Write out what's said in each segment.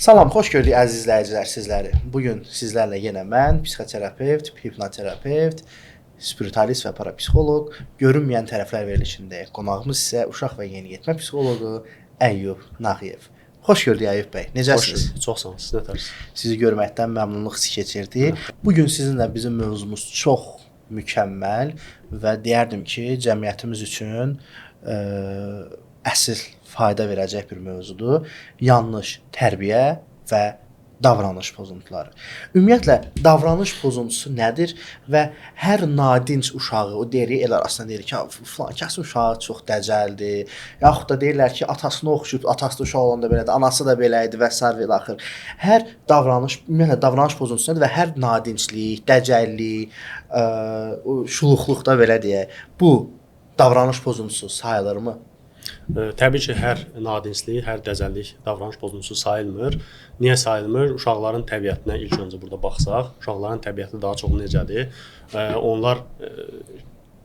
Salam, xoş gördük əziz izləyicilər sizləri. Bu gün sizlərlə yenə mən, psixoterapevt, hipnoterapevt, spiritualist və parapsixoloq, görünməyən tərəflər verilişindəyik. Qonağımız isə uşaq və yeniyetmə psixoloqu Əyyub Nağıyev. Xoş gördük Əyyub bəy. Necəsiniz? Xoş, çox sağ olun. Siz nətərsiniz? Sizi görməkdən məmnunluq hissi keçirdik. Bu gün sizinlə bizim mövzumuz çox mükəmməl və deyərdim ki, cəmiyyətimiz üçün əsl fayda verəcək bir mövzudur. Yanlış tərbiyə və davranış pozuntuları. Ümumiyyətlə davranış pozuntusu nədir və hər nadinc uşağı, o deyirik el arasında deyirik ki, filan kəsin uşağı çox dəcəldir, yaxud da deyirlər ki, atasını oxşuyub, atası da uşaq olanda belədir, anası da belə idi və sair və ilaxır. Hər davranış, ümumiyyətlə davranış pozuntusu nədir və hər nadinclik, dəcəllik, şuluqluq da belə deyək, bu davranış pozuntusu sayılırmı? Təbii ki, hər nadinclik, hər dəcəllik davranış pozuntusu sayılmır. Niyə sayılmır? Uşaqların təbiətinə ilk öncə burada baxsaq, uşaqların təbiəti daha çox necədir? Onlar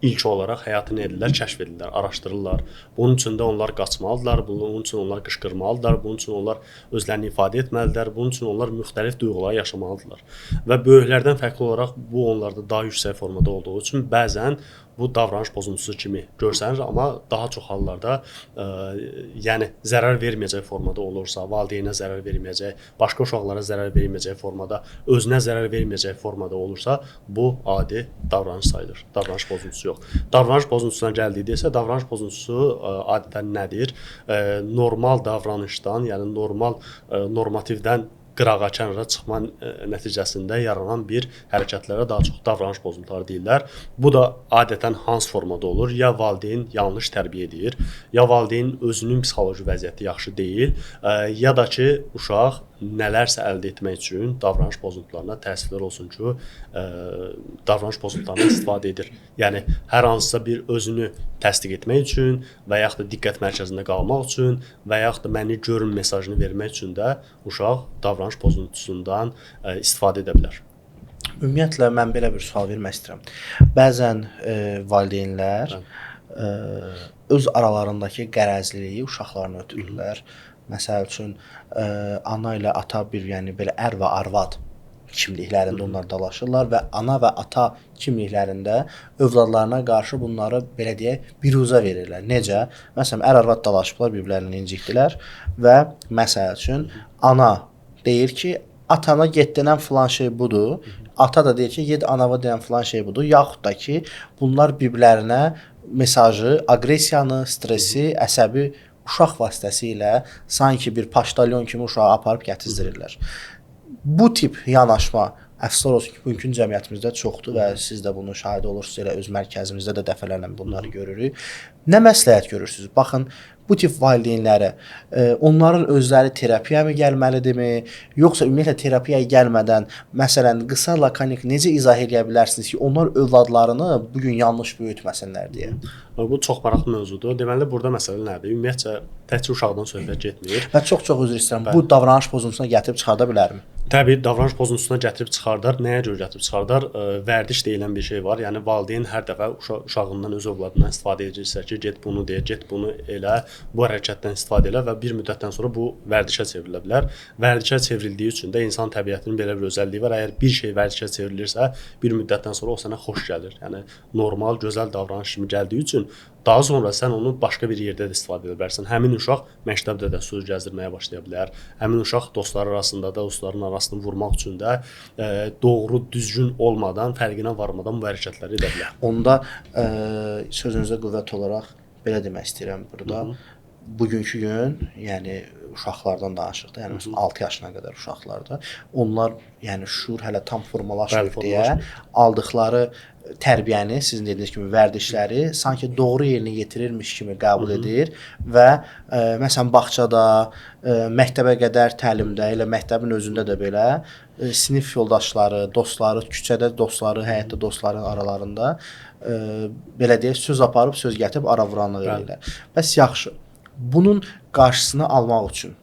ilk olaraq həyatı nə edirlər? Kəşf edirlər, araşdırırlar. Bunun üçün də onlar qaçmalıdırlar, bunun üçün onlar qışqırmalıdırlar, bunun üçün onlar özlərini ifadə etməlidirlər, bunun üçün onlar müxtəlif duyğular yaşamalıdırlar. Və böyüklərdən fərqli olaraq bu onlarda daha yüksək formada olduğu üçün bəzən bu davranış pozuntusu kimi görsənir, amma daha çox hallarda yəni zərər verməyəcək formada olursa, valideynə zərər verməyəcək, başqa uşaqlara zərər verməyəcək formada, özünə zərər verməyəcək formada olursa, bu adi davranış sayılır. Davranış pozuntusu yox. Davranış pozuntusuna gəldikdə isə davranış pozuntusu adətən nədir? Normal davranışdan, yəni normal normativdən qırağa, kənara çıxma nəticəsində yaranan bir hərəkətlərə daha çox davranış pozuntuları deyirlər. Bu da adətən hansı formada olur? Ya valideyn yanlış tərbiyə edir, ya valideyn özünün psixoloji vəziyyəti yaxşı deyil, ya da ki, uşaq nələrsə əldə etmək üçün davranış pozuntularına təəssüflər olsun ki, davranış pozuntularından istifadə edir. Yəni, hər hansısa bir özünü təsdiq etmək üçün və yaxud da diqqət mərkəzində qalmaq üçün və yaxud da məni görün mesajını vermək üçün də uşaq davranış pozuntusundan istifadə edə bilər. Ümumiyyətlə, mən belə bir sual vermək istəyirəm. Bəzən valideynlər öz aralarındakı qərəzliliyi uşaqlarına ötürürlər. Məsəl üçün, ana ilə ata bir, yəni belə ər və arvad kimliklərində onlar dalaşırlar və ana və ata kimliklərində övladlarına qarşı bunları belə deyək, biruzə verirlər. Necə? Məsələn, ər-arvad dalaşıblar, bir-birlərini incikdilər və məsəl üçün ana deyir ki, atana get denən filan şey budur, ata da deyir ki, get anava denən filan şey budur, yaxud da ki, bunlar bir-birlərinə mesajı, aqressiyanı, stresi, əsəbi uşaq vasitəsilə sanki bir paştalyon kimi uşağı aparıb gətizdirirlər. Bu tip yanaşma, əfsuslar olsun ki, bugünkü cəmiyyətimizdə çoxdur və siz də bunun şahidi olursunuz, elə öz mərkəzimizdə də dəfələrlə bunları görürük. Nə məsləhət görürsünüz? Baxın, bu tip valideynlərə, onların özləri terapiyaya mı gəlməlidirmi, yoxsa ümumiyyətlə terapiyaya gəlmədən, məsələn, qısa, lakonik necə izah eləyə bilərsiniz ki, onlar övladlarını bugün yanlış böyütməsinlər deyə? Bu çox maraqlı mövzudur. Deməli, burada məsələ nədir? Ümumiyyətcə, təkcə uşaqdan söhbət getmir. Və çox-çox üzr istəyirəm, bu davranış pozuntusuna gətirib çıxarda bilərmi? Təbii, davranış pozuntusuna gətirib çıxardar. Nəyə görə gətirib çıxardar? Vərdiş deyilən bir şey var. Yəni, valideyn hər dəfə uşağından, öz övladından istifadə edirsə ki, get bunu deyə, get bunu elə, bu hərəkətdən istifadə elə və bir müddətdən sonra bu vərdişə çevrilə bilər. Vərdişə çevrildiyi üçün də insan təbiətinin belə bir özəlliyi var. Əgər bir şey vərdişə çevrilirsə, bir müddətdən sonra o sənə xoş gəlir. Yəni, normal, gözəl davranış kimi gəldiyi üçün daha sonra sən onu başqa bir yerdə də istifadə edə bilərsən. Həmin uşaq məktəbdə də söz gəzdirməyə başlaya bilər. Həmin uşaq dostları arasında da, dostların arasını vurmaq üçün də doğru, düzgün olmadan, fərqinə varmadan bu hərəkətləri edə bilər. Onda sözünüzə qüvvət olaraq belə demək istəyirəm burada. Bugünkü gün, yəni uşaqlardan danışıq da, yəni məsələn 6 yaşına qədər uşaqlarda, onlar yəni şuur hələ tam formalaşmır deyə aldıqları tərbiyəni, sizin dediyiniz kimi vərdişləri sanki doğru yerinə yetirirmiş kimi qəbul edir və məsələn bağçada, məktəbə qədər təlimdə, elə məktəbin özündə də belə sinif yoldaşları, dostları, küçədə dostları, həyətdə dostların aralarında belə deyək, söz aparıb, söz gətirib ara vuranlıq edirlər. Bəs yaxşı, bunun qarşısını almaq üçün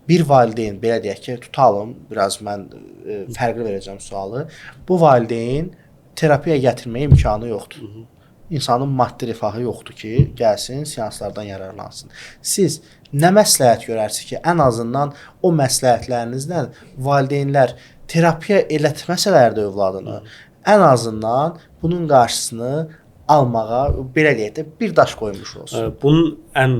bir valideyn, belə deyək ki, tutalım, biraz mən fərqli verəcəm sualı, bu valideyn terapiyaya gətirməyə imkanı yoxdur. insanın maddi rifahı yoxdur ki, gəlsin, seanslardan yararlansın. Siz nə məsləhət görərsiniz ki, ən azından o məsləhətlərinizlə valideynlər terapiya elətməsələr də övladını, ən azından bunun qarşısını almağa, belə deyək də, bir daş qoymuş olsun. Bunun ən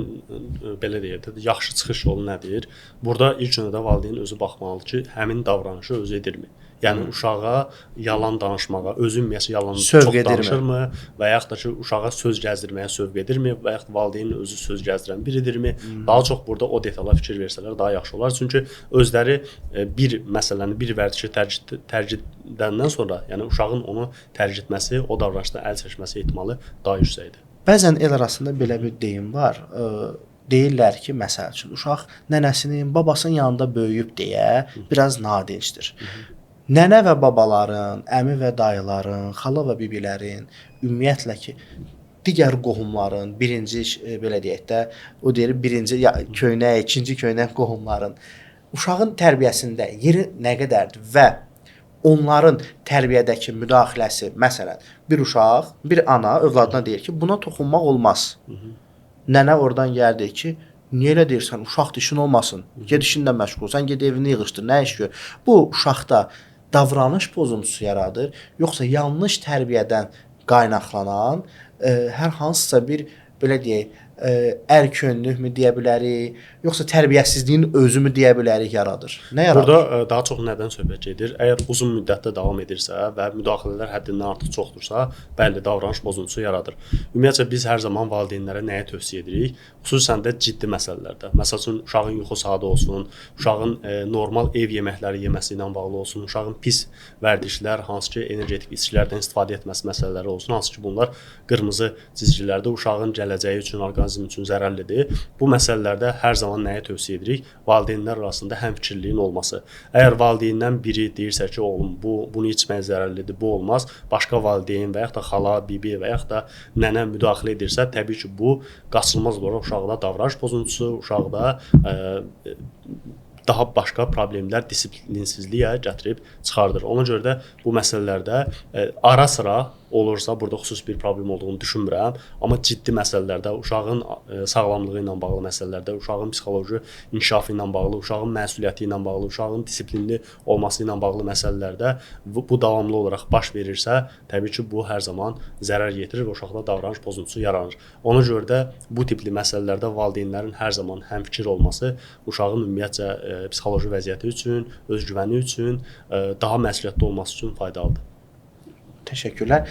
belə deyək də, yaxşı çıxış yolu nədir? Burada ilk öncə valideyn özü baxmalıdır ki, həmin davranışı özü edirmi? Yəni uşağa yalan danışmağa, özü ümumiyyətcə yalan çox danışırmı və yaxud da ki, uşağa söz gəzdirməyə sövq edirmi və yaxud valideynin özü söz gəzdirən biridirmi? Daha çox burada o detala fikir versələr daha yaxşı olar. Çünki özləri bir məsələni, bir vərdişi tərk edəndən sonra, yəni uşağın onu tərk etməsi, o davranışdan əl çəkməsi ehtimalı daha yüksəkdir. Bəzən el arasında belə bir deyim var. Deyirlər ki, məsəl üçün uşaq nənəsinin, babasının yanında böyüyüb deyə biraz nadincdir. Nənə və babaların, əmi və dayıların, xala və bibilərin, ümumiyyətlə ki, digər qohumların, birinci, belə deyək də, o deyir, birinci köynək, ikinci köynək qohumların uşağın tərbiyəsində yeri nə qədərdir və onların tərbiyədəki müdaxiləsi, məsələn, bir uşaq, bir ana övladına deyir ki, buna toxunmaq olmaz. Nənə oradan gəldi ki, niyə elə deyirsən, uşaq işin olmasın, get işinlə məşğul, sən get evini yığışdır, nə iş gör. Bu uşaqda davranış pozuntusu yaradır, yoxsa yanlış tərbiyədən qaynaqlanan hər hansısa bir, belə deyək, ərkönlükmü deyə bilərik, yoxsa tərbiyəsizliyin özümü deyə bilərik yaradır? Nə yaradır? Burada daha çox nədən söhbət gedir? Əgər uzun müddətdə davam edirsə və müdaxilələr həddindən artıq çoxdursa, bəli, davranış pozuntusu yaradır. Ümumiyyətcə biz hər zaman valideynlərə nəyə tövsiyə edirik? Xüsusən də ciddi məsələlərdə. Məsəl üçün uşağın yuxu saatı olsun, uşağın normal ev yeməkləri yeməsi ilə bağlı olsun, uşağın pis vərdişlər, hansı ki energetik içkilərdən istifadə etməsi məsələləri olsun, hansı ki bunlar qırmızı cizgilərdə uşağın gələcəyi üçün, orqanizm üçün zərərlidir. Bu məsələlərdə hər zaman nəyə tövsiyə edirik? Valideynlər arasında həmfikirliyin olması. Əgər valideyndən biri deyirsə ki, oğlum bunu içmək zərərlidir, bu olmaz, başqa valideyn və yaxud da xala, bibi və yaxud da nənə müdaxilə edirsə, təbii ki, bu qaçılmaz olaraq uşaqda davranış pozuntusu, uşaqda daha başqa problemlər, disiplinsizliyə gətirib çıxardır. Ona görə də bu məsələlərdə ara-sıra olursa, burada xüsusi bir problem olduğunu düşünmürəm, amma ciddi məsələlərdə, uşağın sağlamlığı ilə bağlı məsələlərdə, uşağın psixoloji inkişafı ilə bağlı, uşağın məsuliyyəti ilə bağlı, uşağın disiplinli olması ilə bağlı məsələlərdə bu davamlı olaraq baş verirsə, təbii ki, bu hər zaman zərər yetirir və uşaqda davranış pozuntusu yaranır. Ona görə də bu tipli məsələlərdə valideynlərin hər zaman həmfikir olması uşağın ümumiyyətcə psixoloji vəziyyəti üçün, özgüvəni üçün, daha məsuliyyətli olması üçün faydalıdır. Təşəkkürlər.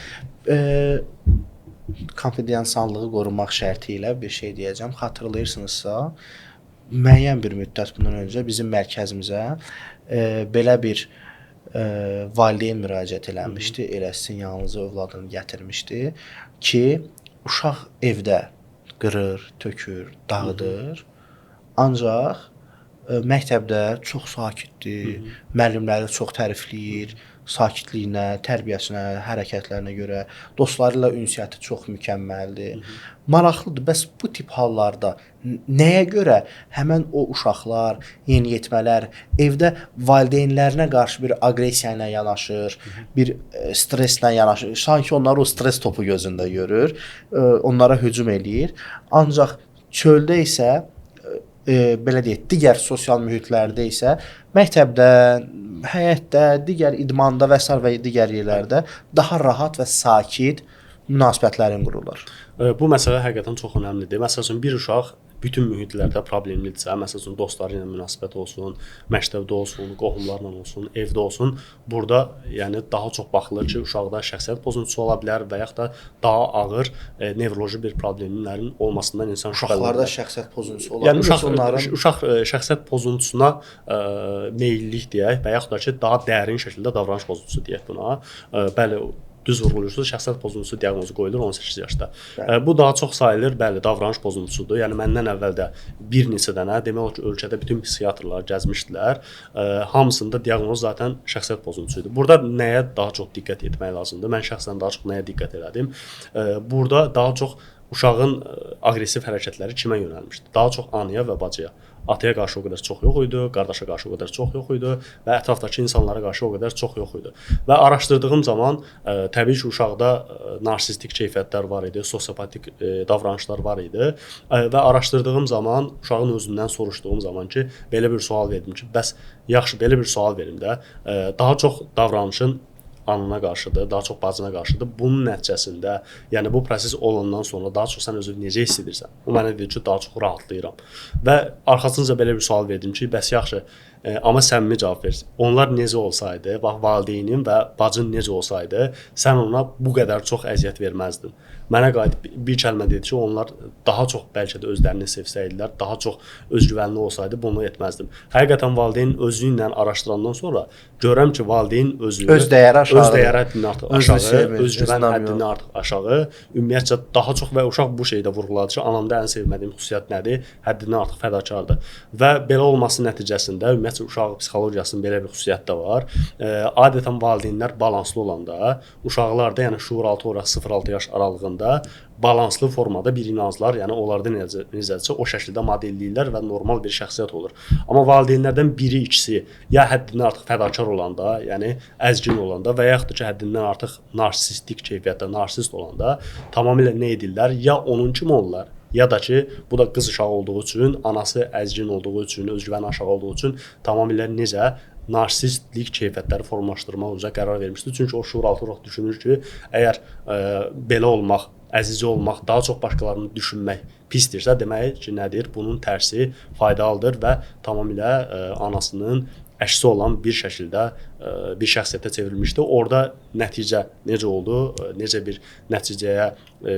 Konfidensiallığı qorumaq şərti ilə bir şey deyəcəm. Xatırlayırsınızsa, müəyyən bir müddət bundan öncə bizim mərkəzimizə belə bir valideyn müraciət eləmişdi. Elə sizin yanınıza övladını gətirmişdi ki, uşaq evdə qırır, tökür, dağıdır. Ancaq məktəbdə çox sakitdir, müəllimləri çox tərifləyir, sakitliyinə, tərbiyəsinə, hərəkətlərinə görə, dostları ilə ünsiyyəti çox mükəmməldir. Maraqlıdır, bəs bu tip hallarda nəyə görə həmən o uşaqlar, yeniyetmələr evdə valideynlərinə qarşı bir aqressiya ilə yanaşır, bir stresslə yanaşır, sanki onları o stress topu gözündə görür, onlara hücum eləyir. Ancaq çöldə isə, belə deyək, digər sosial mühitlərdə isə məktəbdə, həyətdə, digər idmanda və sair və digər yerlərdə daha rahat və sakit münasibətlərin qurulur. Bu məsələ həqiqətən çox önəmlidir. Məsəl üçün, bir uşaq bütün mühitlərdə problemlidirsə, məsəl üçün, dostları ilə münasibət olsun, məktəbdə olsun, qohumlarla olsun, evdə olsun, burada yəni daha çox baxılır ki, uşaqda şəxsiyyət pozuntusu ola bilər və yaxud da daha ağır nevroloji bir problemlərin olmasından insan şübhələnir. Uşaqlarda şəxsiyyət pozuntusu ola bilər. Yəni uşaq şəxsiyyət pozuntusuna meyillik deyək və yaxud da ki, daha dərin şəkildə davranış pozuntusu deyək buna. Bəli, düz vurğulayırsınız, şəxsiyyət pozuntusu diaqnozu qoyulur 18 yaşda. Bu daha çox sayılır, bəli, davranış pozuntusudur. Yəni məndən əvvəl də bir neçə dənə, demək olar ki, ölkədə bütün psixiatrlar gəzmişdilər. Hamısında diaqnoz zaten şəxsiyyət pozuntusu idi. Burada nəyə daha çox diqqət etmək lazımdır? Mən şəxsən daha çox nəyə diqqət elədim? Burada daha çox uşağın aqressiv hərəkətləri kimə yönəlmişdi? Daha çox anaya və bacıya. Ataya qarşı o qədər çox yox idi, qardaşa qarşı o qədər çox yox idi və ətrafdakı insanlara qarşı o qədər çox yox idi. Və araşdırdığım zaman təbii ki, uşaqda narsistik keyfiyyətlər var idi, sosiopatik davranışlar var idi və araşdırdığım zaman uşağın özündən soruşduğum zaman ki, belə bir sual verdim ki, bəs yaxşı belə bir sual verim də, daha çox davranışın anına qarşıdır, daha çox bacına qarşıdır. Bunun nəticəsində, yəni bu proses olandan sonra daha çox sən özünü necə hiss edirsən? O mənə dedi ki, daha çox rahatlayıram. Və arxasınca belə bir sual verdim ki, bəs yaxşı, amma səmimi cavab ver. Onlar necə olsaydı, bax valideynin və bacın necə olsaydı, sən ona bu qədər çox əziyyət verməzdin. Mənə qayıdıb bir kəlmə dedi ki, onlar daha çox bəlkə də özlərini sevsəydilər, daha çox özgüvənli olsaydı bunu etməzdim. Həqiqətən valideyn özü ilə araşdırandan sonra görürəm ki, valideyn özü öz dəyəri aşağı, öz dəyəri həddindən artıq aşağı, özgüvən həddindən artıq aşağı, ümumiyyətcə daha çox və uşaq bu şeydə vurğuladı ki, anamda ən sevmədiyim xüsusiyyət nədir? Həddindən artıq fədakardır. Və belə olması nəticəsində ümumiyyətcə uşaq psixologiyasının belə bir xüsusiyyəti də var. Adətən valideynlər balanslı olanda, uşaqlarda, yəni şuuraltı olaraq 0-6 yaş aralığında balanslı formada bir inanclar, yəni onlarda necədirsə o şəkildə modelləyirlər və normal bir şəxsiyyət olur. Amma valideynlərdən biri, ikisi ya həddindən artıq fədakar olanda, yəni əzgin olanda və yaxud da ki, həddindən artıq narsistik keyfiyyətdə, narsist olanda tamamilə nə edirlər? Ya onun kimi olurlar, ya da ki, bu da qız uşağı olduğu üçün, anası əzgin olduğu üçün, özgüvəni aşağı olduğu üçün tamamilə necə narsistlik keyfiyyətləri formalaşdırmaq üzrə qərar vermişdi. Çünki o şuuraltı olaraq düşünür ki, əgər belə olmaq, əzici olmaq, daha çox başqalarını düşünmək pisdirsə, demək ki, nədir? Bunun tərsi faydalıdır və tamamilə anasının əksi olan bir şəkildə bir şəxsiyyətə çevrilmişdi. Orada nəticə necə oldu? Necə bir nəticəyə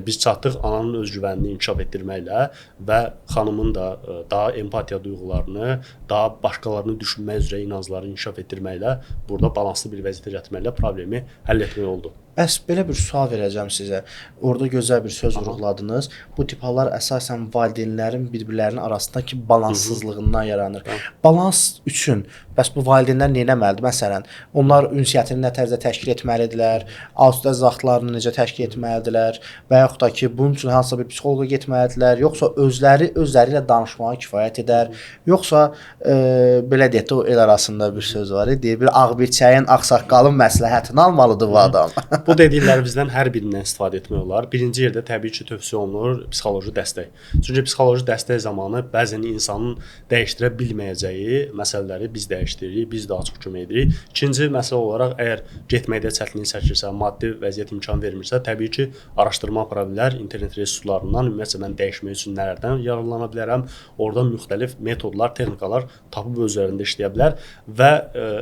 biz çatdıq? Ananın özgüvənini inkişaf etdirməklə və xanımın da daha empatiya duyğularını, daha başqalarını düşünmək üzrə inancları inkişaf etdirməklə burada balanslı bir vəziyyətə gətirməklə problemi həll etmək oldu. Bəs belə bir sual verəcəm sizə. Orada gözəl bir söz vurğuladınız. Bu tip hallar əsasən valideynlərin bir-birlərinin arasındakı balanssızlığından yaranır. Balans üçün bəs bu valideynlər nə etməlidir? Məsələn, onlar ünsiyyətini nə tərzdə təşkil etməlidirlər, asudə vaxtlarını necə təşkil etməlidirlər və yaxud da ki, bunun üçün hansısa bir psixoloqa getməlidirlər, yoxsa özləri özləri ilə danışmağa kifayət edər, yoxsa belə deyək də, o el arasında bir söz var idi, bir ağbirçəyin, ağsaqqalın məsləhətini almalıdır bu adam. Bu dediklərimizdən hər birindən istifadə etmək olar. Birinci yerdə təbii ki, tövsiyə olunur psixoloji dəstək. Çünki psixoloji dəstək zamanı bəzən insanın dəyişdirə bilməyəcəyi məsələləri biz dəyişdiririk, biz daha çox kömək edirik. İkinci məsələ olaraq, əgər getməkdə çətinlik çəkirsə, maddi vəziyyət imkan vermirsə, təbii ki, araşdırma apara bilər internet resurslarından, ümumiyyətcə mən dəyişmək üçün nələrdən yararlana bilərəm, oradan müxtəlif metodlar, texnikalar tapıb özlərində işləyə bilər və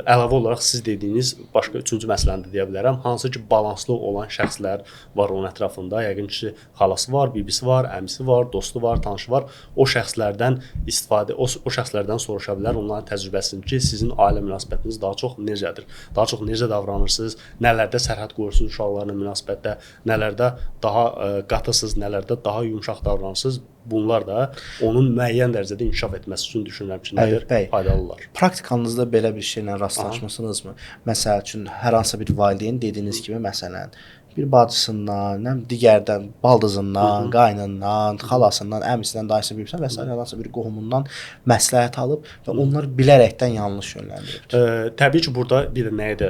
əlavə olaraq siz dediyiniz başqa üçüncü məsələni də deyə bilərəm, hansı ki, balanslı olan şəxslər var onun ətrafında. Yəqin ki, xalası var, bibisi var, əmisi var, dostu var, tanışı var. O şəxslərdən istifadə, o şəxslərdən soruşa bilər, onların təcrübəsini ki, sizin ailə münasibətiniz daha çox necədir? Daha çox necə davranırsınız? Nələrdə sərhəd qoyursunuz uşaqlarla münasibətdə? Nələrdə daha qatısınız, nələrdə daha yumşaq davranırsınız? Bunlar da onun müəyyən dərəcədə inkişaf etməsi üçün düşünürəm ki, nədir? Faydalı olar. Praktikanızda belə bir şeylə rastlaşmısınızmı? Məsəl üçün, hər hansısa bir valideyn dediyiniz kimi, məsələn, bir bacısından, nə digərdən, baldızından, qaynından, xalasından, əmisindən, dayısından, bibisindən və sair hansısa bir qohumundan məsləhət alıb və onlar bilərəkdən yanlış yönləndirib. Təbii ki, burada bir də nəyə də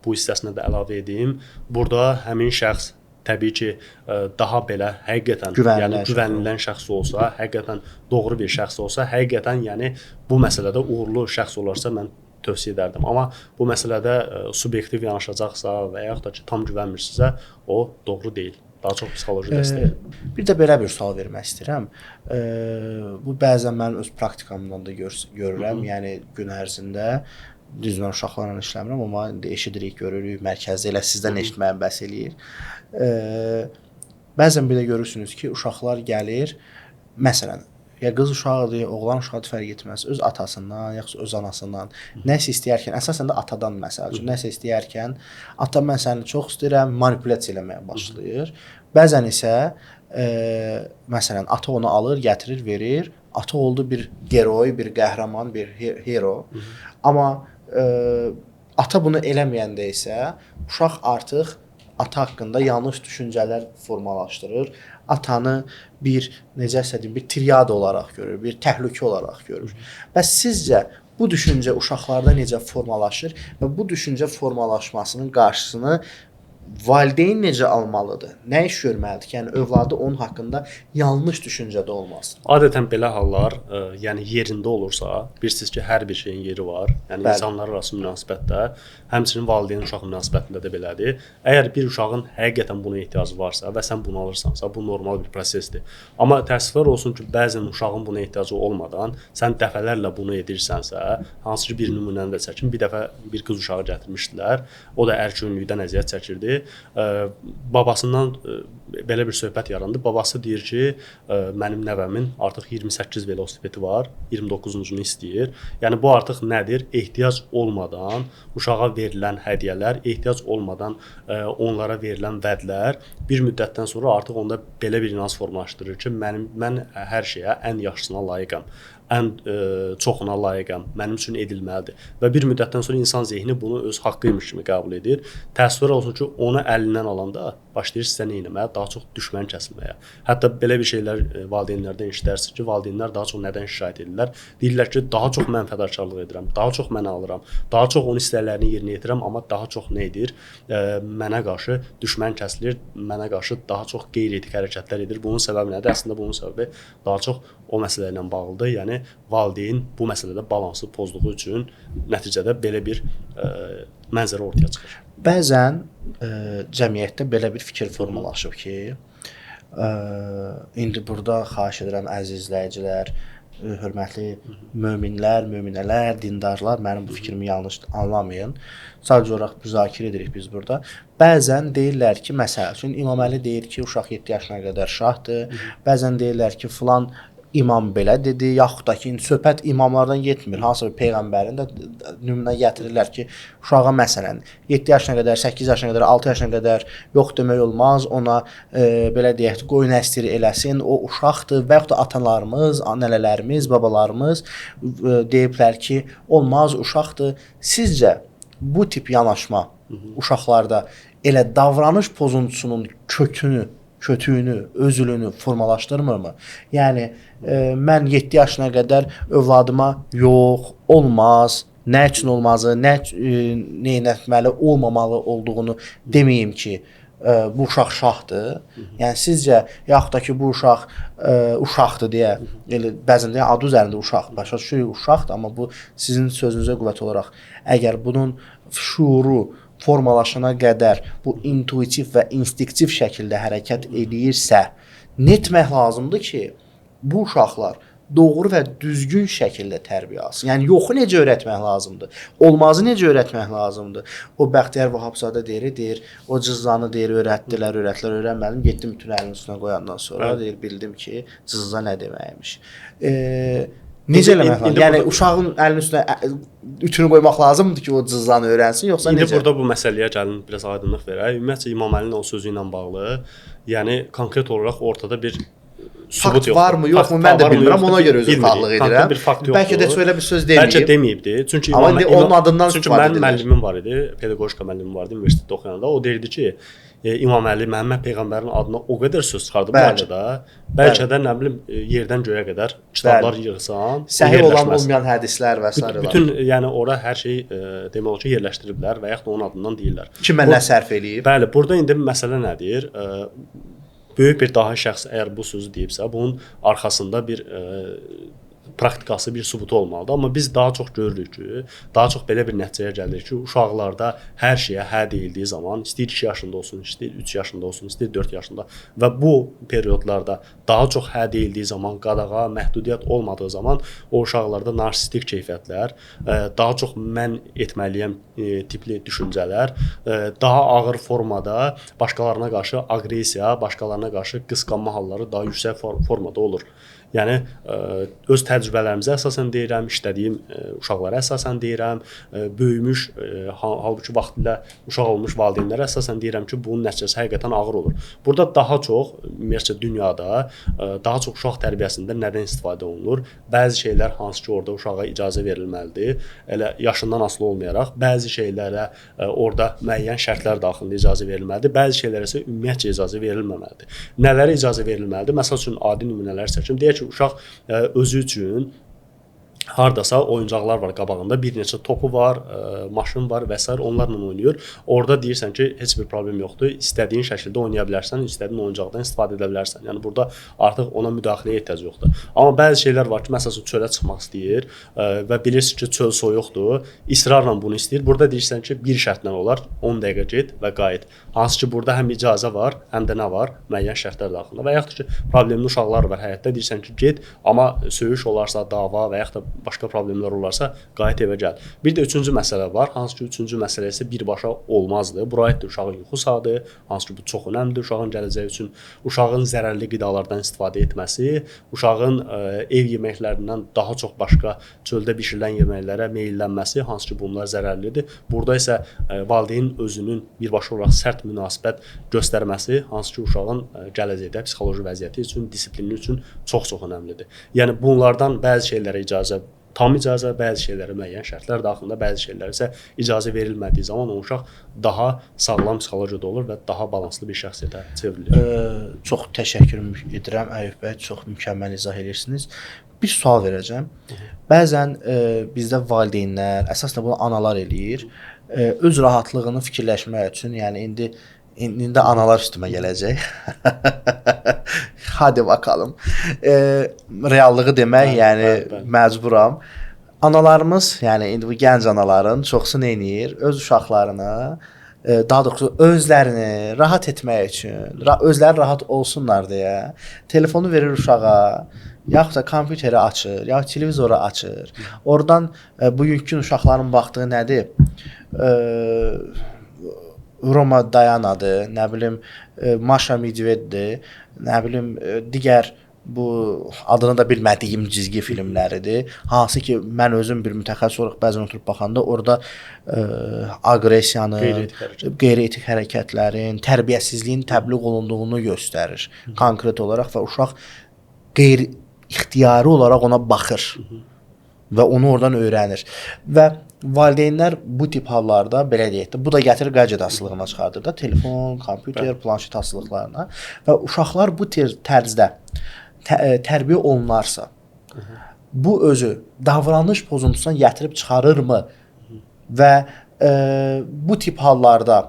bu hissəsinə də əlavə edeyim. Burada həmin şəxs təbii ki, daha belə həqiqətən, yəni güvənilən şəxs olsa, həqiqətən doğru bir şəxs olsa, həqiqətən yəni bu məsələdə uğurlu şəxs olarsa mən tövsiyə edərdim. Amma bu məsələdə subyektiv yanaşacaqsa və yaxud da ki, tam güvənmirsinizsə, o doğru deyil. Daha çox psixoloji dəstək. Bir də belə bir sual vermək istəyirəm. Bu bəzən mənim öz praktikamdan da görürəm. Yəni gün ərzində düz mən uşaqlarla işləmirəm, amma indi eşidirik, görürük, mərkəzdə elə sizdən eşitməyəm bəs eləyir. Bəzən belə görürsünüz ki, uşaqlar gəlir, məsələn, ya qız uşağıdır, ya oğlan uşağıdır, fərq etməz. Öz atasından, yaxud öz anasından nəsə istəyərkən, əsasən də atadan məsəl üçün, nəsə istəyərkən, ata mən səni çox istəyirəm, manipulyasiya eləməyə başlayır. Bəzən isə, məsələn, ata onu alır, gətirir, verir. Ata oldu bir geroy, bir qəhrəman, bir hero. Amma ata bunu eləməyəndə isə uşaq artıq ata haqqında yanlış düşüncələr formalaşdırır. Atanı bir, necə deyim, bir triada olaraq görür, bir təhlükə olaraq görür. Bəs sizcə bu düşüncə uşaqlarda necə formalaşır və bu düşüncə formalaşmasının qarşısını valideyn necə almalıdır? Nə iş görməlidir ki, yəni övladı onun haqqında yanlış düşüncədə olmasın? Adətən belə hallar, yəni yerində olursa, bilirsiniz ki, hər bir şeyin yeri var. Yəni bəli, insanlar arası münasibətdə, həmçinin valideyn uşaq münasibətində də belədir. Əgər bir uşağın həqiqətən buna ehtiyacı varsa və sən bunu alırsansa, bu normal bir prosesdir. Amma təəssüflər olsun ki, bəzən uşağın buna ehtiyacı olmadan sən dəfələrlə bunu edirsənsə, hansı ki bir nümunəni də çəkim. Bir dəfə bir qız uşağı gətirmişdilər. O da ərköyünlükdən əziyyət çəkirdi. Babasından belə bir söhbət yarandı. Babası deyir ki, mənim nəvəmin artıq 28 velosipedi var, 29-uncunu istəyir. Yəni bu artıq nədir? Ehtiyac olmadan uşağa verilən hədiyyələr, ehtiyac olmadan onlara verilən vədlər bir müddətdən sonra artıq onda belə bir inanc formalaşdırır ki, mən hər şeyə ən yaxşısına layiqəm, ən çoxuna layiqəm, mənim üçün edilməlidir. Və bir müddətdən sonra insan zehni bunu öz haqqıymış kimi qəbul edir. Təəssüflər olsun ki, onu əlindən alanda başlayır sizə nə etməyə, daha çox düşmən kəsilməyə. Hətta belə bir şeylər valideynlərdən eşidərsiniz ki, valideynlər daha çox nədən şikayət edirlər? Deyirlər ki, daha çox mən fədakarlıq edirəm, daha çox mən alıram, daha çox onun istəklərini yerinə yetirəm, amma daha çox nə edir? Mənə qarşı düşmən kəsilir, mənə qarşı daha çox qeyri-etik hərəkətlər edir. Bunun səbəbi nədir? Əslində bunun səbəbi daha çox o məsələ ilə bağlıdır. Yəni valideyn bu məsələdə balansı pozduğu üçün nəticədə belə bir mənzərə ortaya çıxır. Bəzən cəmiyyətdə belə bir fikir formalaşıb ki, indi burada xahiş edirəm əziz izləyicilər, hörmətli möminlər, möminələr, dindarlar, mənim bu fikrimi yanlış anlamayın. Sadəcə olaraq müzakirə edirik biz burada. Bəzən deyirlər ki, məsəl üçün İmam Əli deyir ki, uşaq 7 yaşına qədər şahdır. Bəzən deyirlər ki, filan imam belə dedi, yaxud da ki, söhbət imamlardan getmir. Hansısa bir peyğəmbərin də nümunə gətirirlər ki, uşağa məsələn 7 yaşına qədər, 8 yaşına qədər, 6 yaşına qədər yox demək olmaz, ona belə deyək, qoyun əstir eləsin, o uşaqdır və yaxud da atalarımız, nənələrimiz, babalarımız deyiblər ki, olmaz, uşaqdır. Sizcə bu tip yanaşma uşaqlarda elə davranış pozuntusunun kökünü, kötüyünü, özülünü formalaşdırmırmı? Yəni mən 7 yaşına qədər övladıma yox, olmaz, nə üçün olmazı, nə etməli, olmamalı olduğunu deməyim ki, bu uşaq şahdır. Yəni sizcə yaxud da ki, bu uşaq uşaqdır deyə, elə bəzən də adı üzərində uşaq, başa düşürük uşaqdır, amma bu sizin sözünüzə qüvvət olaraq əgər bunun şuuru formalaşana qədər bu intuitiv və instinktiv şəkildə hərəkət eləyirsə, nə etmək lazımdır ki, bu uşaqlar doğru və düzgün şəkildə tərbiyə alsın? Yəni yoxu necə öyrətmək lazımdır? Olmazı necə öyrətmək lazımdır? O Bəxtiyar Vahabzadə deyir, o cızanı deyir, öyrətdilər, öyrənmədim, getdim bütün əlinin üstünə qoyandan sonra deyir, bildim ki, cızza nə deməkmiş. Necə eləmək lazımdır? Yəni uşağın əlinin üstünə ütünü qoymaq lazımdır ki, o cızanı öyrənsin, yoxsa necə? İndi burada bu məsələyə gəlin biraz aydınlıq verək. Ümumiyyətcə İmam Əlinin o sözü ilə bağlı, yəni konkret olaraq ortada bir sübut yoxdur. Fakt varmı, yoxmu, mən də bilmirəm, ona görə üzrxahlıq edirəm. Bir fakt yoxdur. Bəlkə də heç elə bir söz deməyib. Bəlkə deməyibdi. Çünki amma indi onun adından çünki mənim müəllimim var idi, pedaqogika müəllimim var idi universitetdə oxuyanda. O deyirdi ki, İmam Əli Məhəmməd peyğəmbərin adına o qədər söz çıxardı bəlkə də, bəlkə də nə bilim yerdən göyə qədər kitablar yığsan, səhih olan olmayan hədislər və sairələr. Bütün yəni ora hər şey demək olar ki, yerləşdiriblər və yaxud da onun adından deyirlər. Kimə nə sərf eləyib? Bəli, burada indi məsələ nədir? Böyük bir dahi şəxs əgər bu sözü deyibsə, bunun arxasında bir praktikası, bir sübutu olmalıdır. Amma biz daha çox görürük ki, daha çox belə bir nəticəyə gəlirik ki, uşaqlarda hər şeyə hə deyildiyi zaman, istəyir 2 yaşında olsun, istəyir 3 yaşında olsun, istəyir 4 yaşında və bu periodlarda daha çox hə deyildiyi zaman, qadağa, məhdudiyyət olmadığı zaman o uşaqlarda narsistik keyfiyyətlər, daha çox mən etməliyəm tipli düşüncələr, daha ağır formada başqalarına qarşı aqressiya, başqalarına qarşı qısqanma halları daha yüksək formada olur. Yəni öz təcrübələrimizə əsasən deyirəm, işlədiyim uşaqlara əsasən deyirəm, böyümüş, halbuki vaxtilə uşaq olmuş valideynlərə əsasən deyirəm ki, bunun nəticəsi həqiqətən ağır olur. Burada daha çox ümumiyyətcə dünyada daha çox uşaq tərbiyəsində nədən istifadə olunur? Bəzi şeylər hansı ki, orada uşağa icazə verilməlidir, elə yaşından asılı olmayaraq bəzi şeylərə orada müəyyən şərtlər daxilində icazə verilməlidir, bəzi şeylərə isə ümumiyyətcə icazə verilməməlidir. Nələrə icazə verilməlidir? Məsəl üçün adi nümunələr çəkim. Deyək ki, uşaq özü üçün hardasa oyuncaqlar var qabağında, bir neçə topu var, maşın var və sair, onlarla oynayır. Orada deyirsən ki, heç bir problem yoxdur. İstədiyin şəkildə oynaya bilərsən, istədiyin oyuncaqdan istifadə edə bilərsən. Yəni burada artıq ona müdaxiləyə ehtiyac yoxdur. Amma bəzi şeylər var ki, məsəl üçün çölə çıxmaq istəyir və bilirsiniz ki, çöl soyuqdur, israrla bunu istəyir. Burada deyirsən ki, bir şərtlə olar, 10 dəqiqə get və qayıt. Hansı ki, burada həm icazə var, həm də nə var? Müəyyən şərtlər daxilində. Və yaxud ki, problemli uşaqlar var həyatda, deyirsən ki, get, amma söyüş olarsa, dava və yaxud da başqa problemlər olarsa, qayıt evə gəl. Bir də üçüncü məsələ var, hansı ki, üçüncü məsələ isə birbaşa olmazdı. Bura aiddir uşağın yuxu saatı, hansı ki, bu çox önəmlidir uşağın gələcəyi üçün, uşağın zərərli qidalardan istifadə etməsi, uşağın ev yeməklərindən daha çox başqa çöldə bişirilən yeməklərə meyllənməsi, hansı ki, bunlar zərərlidir. Burada isə valideyn özünün birbaşa olaraq sərt münasibət göstərməsi, hansı ki, uşağın gələcəkdə psixoloji vəziyyəti üçün, disiplini üçün çox-çox önəmlidir. Yəni bunlardan bəzi şeylərə icazə, tam icazə, bəzi şeylərə müəyyən şərtlər daxilində, bəzi şeylərə isə icazə verilmədiyi zaman o uşaq daha sağlam psixologiyada olur və daha balanslı bir şəxsiyyətə çevrilir. Çox təşəkkür edirəm Əyub bəy, çox mükəmməl izah edirsiniz. Bir sual verəcəm. Bəzən bizdə valideynlər, əsasında bunu analar eləyir, öz rahatlığını fikirləşmək üçün, yəni indi analar üstümə gələcək. Hadi bakalım. Reallığı demək, yəni məcburam. Analarımız, yəni indi bu gənc anaların çoxsu nə eləyir? Öz uşaqlarını, daha doğrusu özlərini rahat etmək üçün, özləri rahat olsunlar deyə telefonu verir uşağa, yaxud da kompüteri açır, yaxud televizoru açır. Oradan bugünkü gün uşaqların baxdığı nədir? Roma Dayanadır, nə bilim Maşa Midveddir, nə bilim digər bu adını da bilmədiyim cizgi filmləridir. Hansı ki, mən özüm bir mütəxəssis olaraq bəzən oturub baxanda orada aqressiyanın, qeyri-etik hərəkətlərin, tərbiyəsizliyin təbliğ olunduğunu göstərir konkret olaraq və uşaq qeyri-ixtiyari olaraq ona baxır və onu oradan öyrənir. Və valideynlər bu tip hallarda belə deyək də, bu da gətirir gadget asılılığına çıxardır da, telefon, kompüter, planşet asılılıqlarına və uşaqlar bu tərzdə tərbiyə olunarsa, bu özü davranış pozuntusuna gətirib çıxarırmı və bu tip hallarda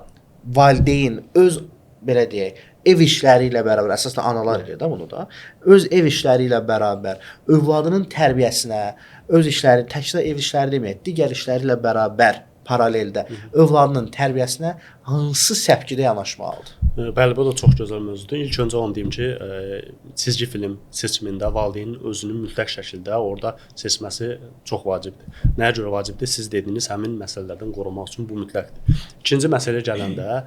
valideyn öz, belə deyək, ev işləri ilə bərabər, əsasında analar eləyir də bunu da, öz ev işləri ilə bərabər övladının tərbiyəsinə, öz işləri, təkcə ev işləri deməyək, digər işləri ilə bərabər paraleldə övladının tərbiyəsinə hansı səpkidə yanaşmalıdır? Bəli, bu da çox gözəl mövzudur. İlk öncə onu deyim ki, cizgi film seçimində valideynin özünü mütləq şəkildə orada seçməsi çox vacibdir. Nəyə görə vacibdir? Siz dediyiniz həmin məsələlərdən qorumaq üçün bu mütləqdir. İkinci məsələyə gələndə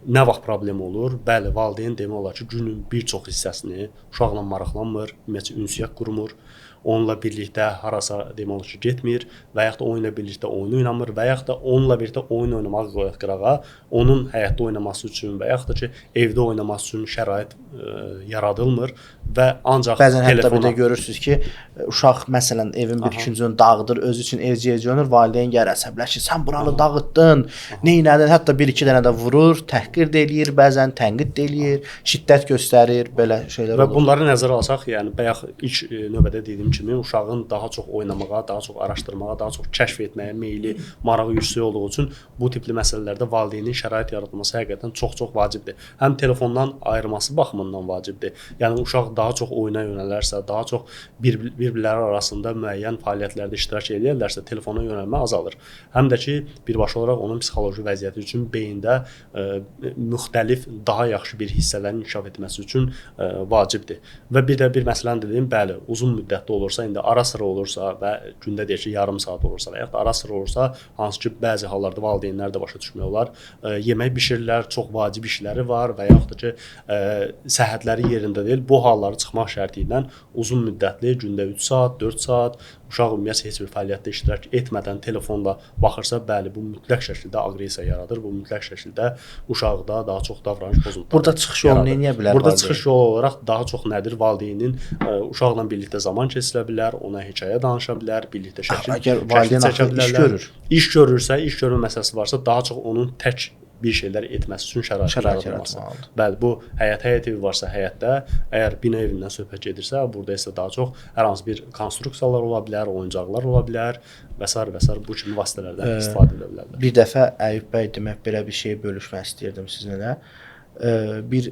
nə vaxt problem olur? Bəli, valideyn demək olar ki, günün bir çox hissəsini uşaqla maraqlanmır, ümumiyyətcə ünsiyyət qurmur, onunla birlikdə harasa demək olar ki, getmir və yaxud da onunla birlikdə oyun oynamır və yaxud da onunla birlikdə oyun oynamağı qoyaq qırağa, onun həyatda oynaması üçün və yaxud da ki, evdə oynaması üçün şərait yaradılmır və ancaq bəzən hətta bir də görürsünüz ki, uşaq məsələn evin bir küncünü dağıdır, özü üçün evcə oynayır, valideyn gəlir əsəbləşir, sən buranı dağıtdın, neynədin, hətta bir-iki dənə də vurur, təhqir də eləyir, bəzən tənqid də eləyir, şiddət göstərir, belə şeylər olur. Və bunları nəzərə alsaq, yəni bayaq ilk növbədə dediyim kimi uşağın daha çox oynamağa, daha çox araşdırmağa, daha çox kəşf etməyə meyli, marağı yüksək olduğu üçün bu tipli məsələlərdə valideynin şərait yaratması həqiqətən çox-çox vacibdir. Həm telefondan ayırması baxımından vacibdir. Yəni uşaq daha çox oyuna yönələrsə, daha çox bir-birləri arasında müəyyən fəaliyyətlərdə iştirak eləyərlərsə, telefona yönəlmə azalır. Həm də ki, birbaşa olaraq onun psixoloji vəziyyəti üçün beyində müxtəlif, daha yaxşı bir hissələrin inkişaf etməsi üçün vacibdir. Və bir də bir məsələni dediyim, bəli, uzun müddətli olursa, indi ara-sıra olursa və gündə deyək ki, yarım saat olursa və yaxud da ara-sıra olursa, hansı ki bəzi hallarda valideynlər də başa düşmək olar, yemək bişirirlər, çox vacib işləri var və yaxud da ki, səhhətləri yerində deyil. Bu halları çıxmaq şərti ilə uzun müddətli gündə 3 saat, 4 saat uşaq ümumiyyətlə heç bir fəaliyyətdə iştirak etmədən telefonla baxırsa, bəli, bu mütləq şəkildə aqressiya yaradır. Bu mütləq şəkildə uşaqda daha çox davranış pozuntuları. Burada çıxış yolu nə edə bilər? Burada çıxış yolu olaraq daha çox nədir? Valideynin uşaqla birlikdə zaman keçirə bilər, ona hekayə danışa bilər, birlikdə şəkil, əgər valideyn çəkə iş görür. İş görürsə, iş görmə məsələsi varsa, daha çox onun tək bir şeylər etməsi üçün şərait yaradılması. Bəli, bu həyət evi varsa həyətdə, əgər bina evindən söhbət gedirsə, burada isə daha çox hər hansı bir konstruksiyalar ola bilər, oyuncaqlar ola bilər və sair və sair bu kimi vasitələrdən istifadə edə bilərlər. Bir dəfə Əyub bəy demək belə bir şey bölüşmək istəyirdim sizinlə. Bir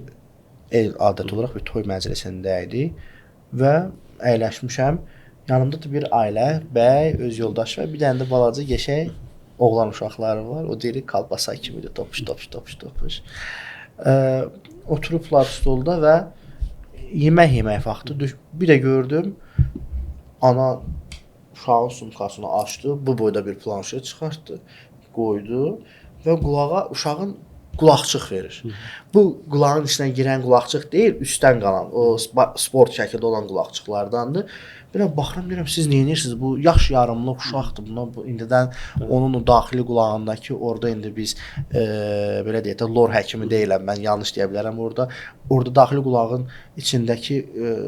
el adət olaraq bir toy məclisində idi və əyləşmişəm. Yanımda da bir ailə, bəy, öz yoldaşı və bir dənə də balaca qəşəng oğlan uşaqları var. O deyir kalbasa kimidir, topuş, topuş, topuş, topuş. Oturublar stolda və yemək yemək vaxtı. Bir də gördüm, ana uşağın sumkasını açdı, bu boyda bir planşet çıxartdı, qoydu və qulağa uşağın qulaqçıq verir. Bu qulağın içinə girən qulaqçıq deyil, üstdən qalan, o sport şəkildə olan qulaqçıqlardandır. Belə baxıram, deyirəm, siz nə edirsiniz? Bu yaş yarımlıq uşaqdır. Buna bu indidən onun o daxili qulağındakı orada indi biz belə deyək də lor həkimi deyiləm, mən yanlış deyə bilərəm orada. Orada daxili qulağın içindəki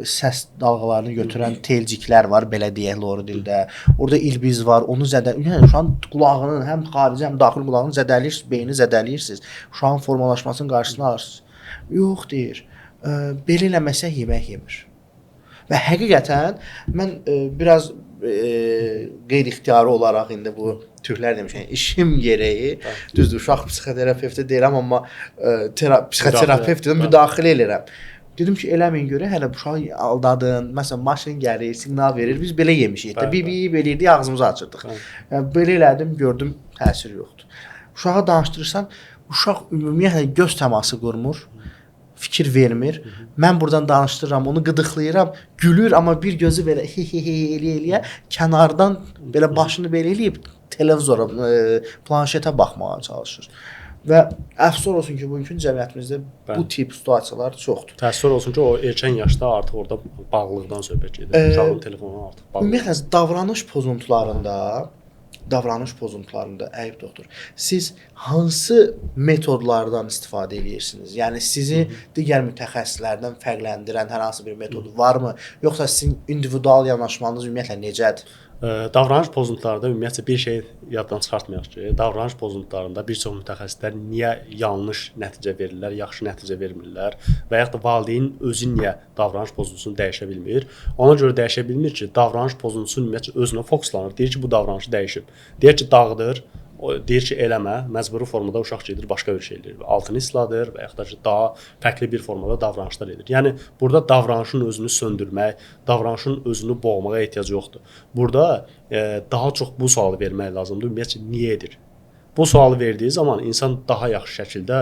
səs dalğalarını götürən telciklər var, belə deyək lor dildə. Orada ilbiz var, onu zədə, yəni uşağın qulağının həm xarici, həm daxili qulağını zədələyirsiniz, beyni zədələyirsiniz. Uşağın formalaşmasının qarşısını alırsınız. Yox deyir, belə eləməsə yemək yemir. Və həqiqətən mən biraz qeyri-ixtiyari olaraq indi bu türklər demişəm, işim gereği, düzdür, uşaq psixoterapevti deyirəm, amma psixoterapevtdən müdaxilə eləyirəm. Dedim ki, eləməyin görə, hələ uşağı aldadın, məsələn, maşın gəlir, siqnal verir, biz belə yemişik də, bi-bi belə eləyirdik, ağzımızı açırdıq. Yəni, belə elədim, gördüm, təsir yoxdur. Uşağa danışdırırsan, uşaq ümumiyyətlə göz təması qurmur, fikir vermir. Mən buradan danışdırıram, onu qıdıqlayıram, gülür, amma bir gözü belə he-he-he eləyə-eləyə kənardan belə başını belə eləyib televizora, planşetə baxmağa çalışır. Və əfsus olsun ki, bugünkü cəmiyyətimizdə bu tip situasiyalar çoxdur. Təəssüf olsun ki, o erkən yaşda artıq orada bağlılıqdan söhbət gedir. Uşağın telefonuna artıq bağlı. Ümumiyyətlə davranış pozuntularında Əyub doktor, siz hansı metodlardan istifadə edirsiniz? Yəni sizi digər mütəxəssislərdən fərqləndirən hər hansı bir metod varmı? Yoxsa sizin individual yanaşmanız ümumiyyətlə necədir? Davranış pozuntularında ümumiyyətcə bir şey yaddan çıxartmayaq ki, davranış pozuntularında bir çox mütəxəssislər niyə yanlış nəticə verirlər, yaxşı nəticə vermirlər və yaxud da valideyn özü niyə davranış pozuntusunu dəyişə bilmir? Ona görə dəyişə bilmir ki, davranış pozuntusu ümumiyyətcə özünə fokuslanır. Deyir ki, bu davranışı dəyişib. Deyir ki, dağıdır. Deyir ki, eləmə, məcburi formada uşaq gedir, başqa bir şey eləyir. Altını isladır və yaxud da ki, daha fərqli bir formada davranışlar edir. Yəni, burada davranışın özünü söndürmək, davranışın özünü boğmağa ehtiyac yoxdur. Burada daha çox bu sualı vermək lazımdır. Ümumiyyətcə, niyə edir? Bu sualı verdiyi zaman insan daha yaxşı şəkildə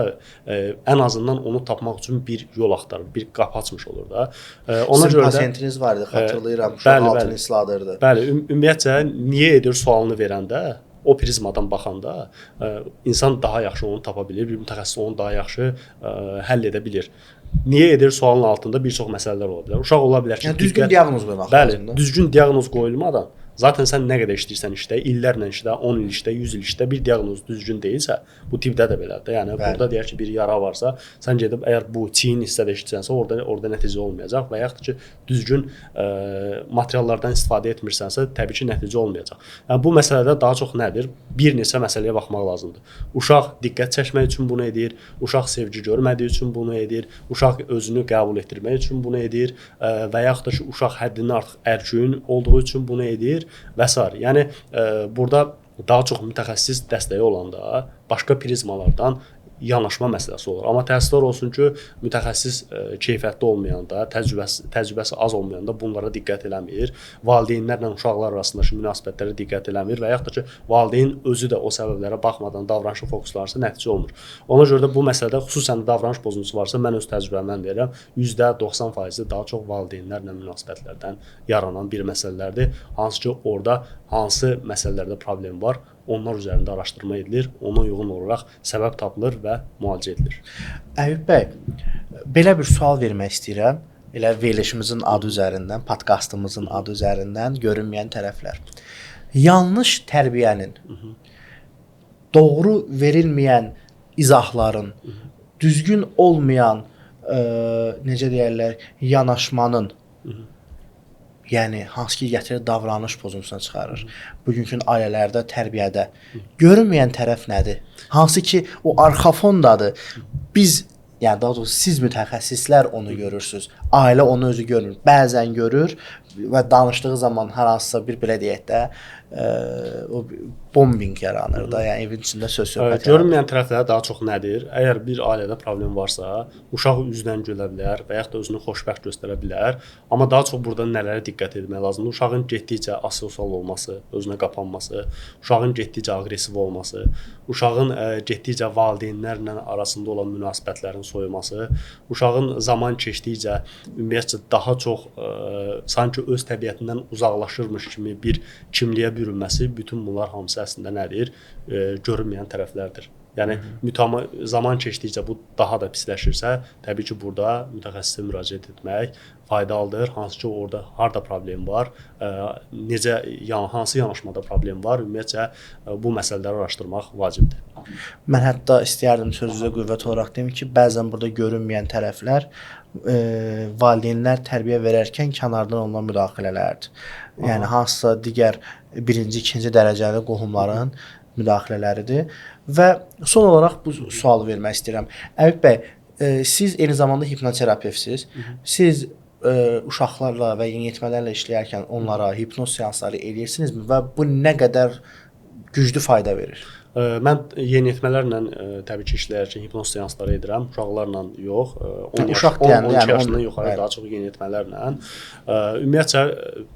ən azından onu tapmaq üçün bir yol axtarır, bir qapı açmış olur da. Ona görə də pasiyentiniz var idi, xatırlayıram, uşaq altını isladırdı. Bəli, ümumiyyətcə niyə edir sualını verəndə, o prizmadan baxanda insan daha yaxşı onu tapa bilir, bir mütəxəssis onu daha yaxşı həll edə bilir. Niyə edir sualın altında bir çox məsələlər ola bilər. Uşaq ola bilər ki, yəni, düzgün diaqnoz qoymaq lazımdır. Bəli, düzgün diaqnoz qoyulmadan zaten sən nə qədər işləyirsən işdə, illərlə işdə, 10 il işdə, 100 il işdə bir diaqnoz düzgün deyilsə, bu tibbdə də belədir. Yəni bəli, burada deyək ki, bir yara varsa, sən gedib əgər bu çiyin hissədə işləyirsənsə, orada nəticə olmayacaq və yaxud ki, düzgün materiallardan istifadə etmirsənsə, təbii ki, nəticə olmayacaq. Yəni bu məsələdə daha çox nədir? Bir neçə məsələyə baxmaq lazımdır. Uşaq diqqət çəkmək üçün bunu edir, uşaq sevgi görmədiyi üçün bunu edir, uşaq özünü qəbul etdirmək üçün bunu edir və yaxud da ki, uşaq həddindən artıq ərköyün olduğu üçün bunu edir və sair. Yəni burada daha çox mütəxəssis dəstəyi olanda başqa prizmalardan yanaşma məsələsi olur. Amma təəssüflər olsun ki, mütəxəssis keyfiyyətli olmayanda, təcrübəsi az olmayanda bunlara diqqət eləmir. Valideynlərlə uşaqlar arasındakı münasibətlərə diqqət eləmir və yaxud da ki, valideyn özü də o səbəblərə baxmadan davranışa fokuslanırsa nəticə olmur. Ona görə də bu məsələdə xüsusən də davranış pozuntusu varsa, mən öz təcrübəmdən deyirəm, %90%-i daha çox valideynlərlə münasibətlərdən yaranan bir məsələlərdir. Hansı ki, orada hansı məsələlərdə problem var, onlar üzərində araşdırma edilir, ona uyğun olaraq səbəb tapılır və müalicə edilir. Əyub bəy, belə bir sual vermək istəyirəm. Elə verilişimizin adı üzərindən, podkastımızın adı üzərindən görünməyən tərəflər. Yanlış tərbiyənin, doğru verilməyən izahların, düzgün olmayan, necə deyərlər, yanaşmanın, yəni hansı ki gətirir davranış pozuntusuna çıxarır. Bugünkü ailələrdə, tərbiyədə görünməyən tərəf nədir? Hansı ki o arxa fondadır. Biz, yəni daha doğrusu siz mütəxəssislər onu görürsüz. Ailə onu özü görmür. Bəzən görür və danışdığı zaman hər hansısa bir belə deyək də, o bombing yaranır da, yəni evin içində söz söhbət yaranır. Görünməyən tərəflər daha çox nədir? Əgər bir ailədə problem varsa, uşaq üzdən gülə bilər və yaxud da özünü xoşbəxt göstərə bilər. Amma daha çox burada nələrə diqqət etmək lazımdır? Uşağın getdikcə asosial olması, özünə qapanması, uşağın getdikcə aqressiv olması, uşağın getdikcə valideynlərlə arasında olan münasibətlərin soyuması, uşağın zaman keçdikcə ümumiyyətcə daha çox sanki öz təbiətindən uzaqlaşırmış kimi bir kimliyə bürünməsi, bütün bunlar hamısı əslində nədir? Görünməyən tərəflərdir. Yəni zaman keçdikcə bu daha da pisləşirsə, təbii ki, burada mütəxəssisə müraciət etmək faydalıdır. Hansı ki, orada harda problem var, necə, yəni hansı yanaşmada problem var, ümumiyyətcə bu məsələləri araşdırmaq vacibdir. Mən hətta istəyərdim sözünüzə qüvvət olaraq deyim ki, bəzən burada görünməyən tərəflər valideynlər tərbiyə verərkən kənardan olunan müdaxilələrdir. Yəni hansısa digər birinci, ikinci dərəcəli qohumların müdaxilələridir. Və son olaraq bu sualı vermək istəyirəm. Əyub bəy, siz eyni zamanda hipnoterapevtsiz. Siz uşaqlarla və yeniyetmələrlə işləyərkən onlara hipnoz seansları eləyirsinizmi və bu nə qədər güclü fayda verir? Mən yeniyetmələrlə təbii ki, işləyərkən hipnoz seansları edirəm, uşaqlarla yox, 10 yaş, 12 yaşından yuxarı daha çox yeniyetmələrlə. Ümumiyyətcə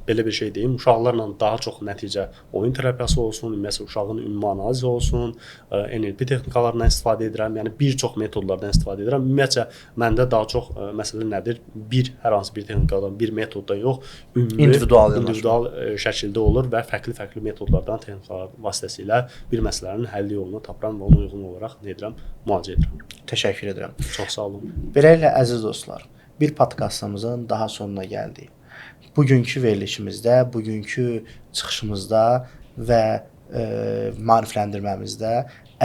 belə bir şey deyim, uşaqlarla daha çox nəticə oyun terapiyası olsun, ümumiyyətcə uşağın ümumi analizi olsun, NLP texnikalarından istifadə edirəm, yəni bir çox metodlardan istifadə edirəm. Ümumiyyətcə məndə daha çox məsələ nədir? Bir hər hansı bir texnikadan, bir metoddan yox, ümumi individual şəkildə olur və fərqli-fərqli metodlardan, texnikalar vasitəsilə bir məsələnin həlli yolunu tapıram və ona uyğun olaraq nə edirəm? Müalicə edirəm. Təşəkkür edirəm. Çox sağ olun. Beləliklə əziz dostlar, bir podkastımızın daha sonuna gəldik. Bugünkü verilişimizdə, bugünkü çıxışımızda və maarifləndirməmizdə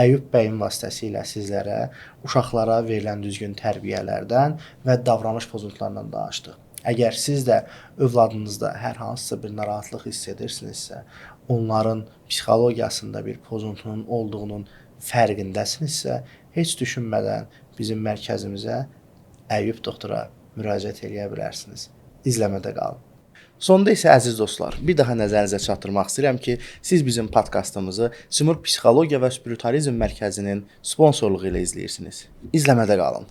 Əyub bəyin vasitəsilə sizlərə uşaqlara verilən düzgün tərbiyələrdən və davranış pozuntularından danışdıq. Əgər siz də övladınızda hər hansısa bir narahatlıq hiss edirsinizsə, onların psixologiyasında bir pozuntunun olduğunun fərqindəsinizsə, heç düşünmədən bizim mərkəzimizə Əyub doktora müraciət eləyə bilərsiniz. İzləmədə qalın. Sonda isə əziz dostlar, bir daha nəzərinizə çatdırmaq istəyirəm ki, siz bizim podkastımızı Simurq Psixologiya və Spiritualizm Mərkəzinin sponsorluğu ilə izləyirsiniz. İzləmədə qalın.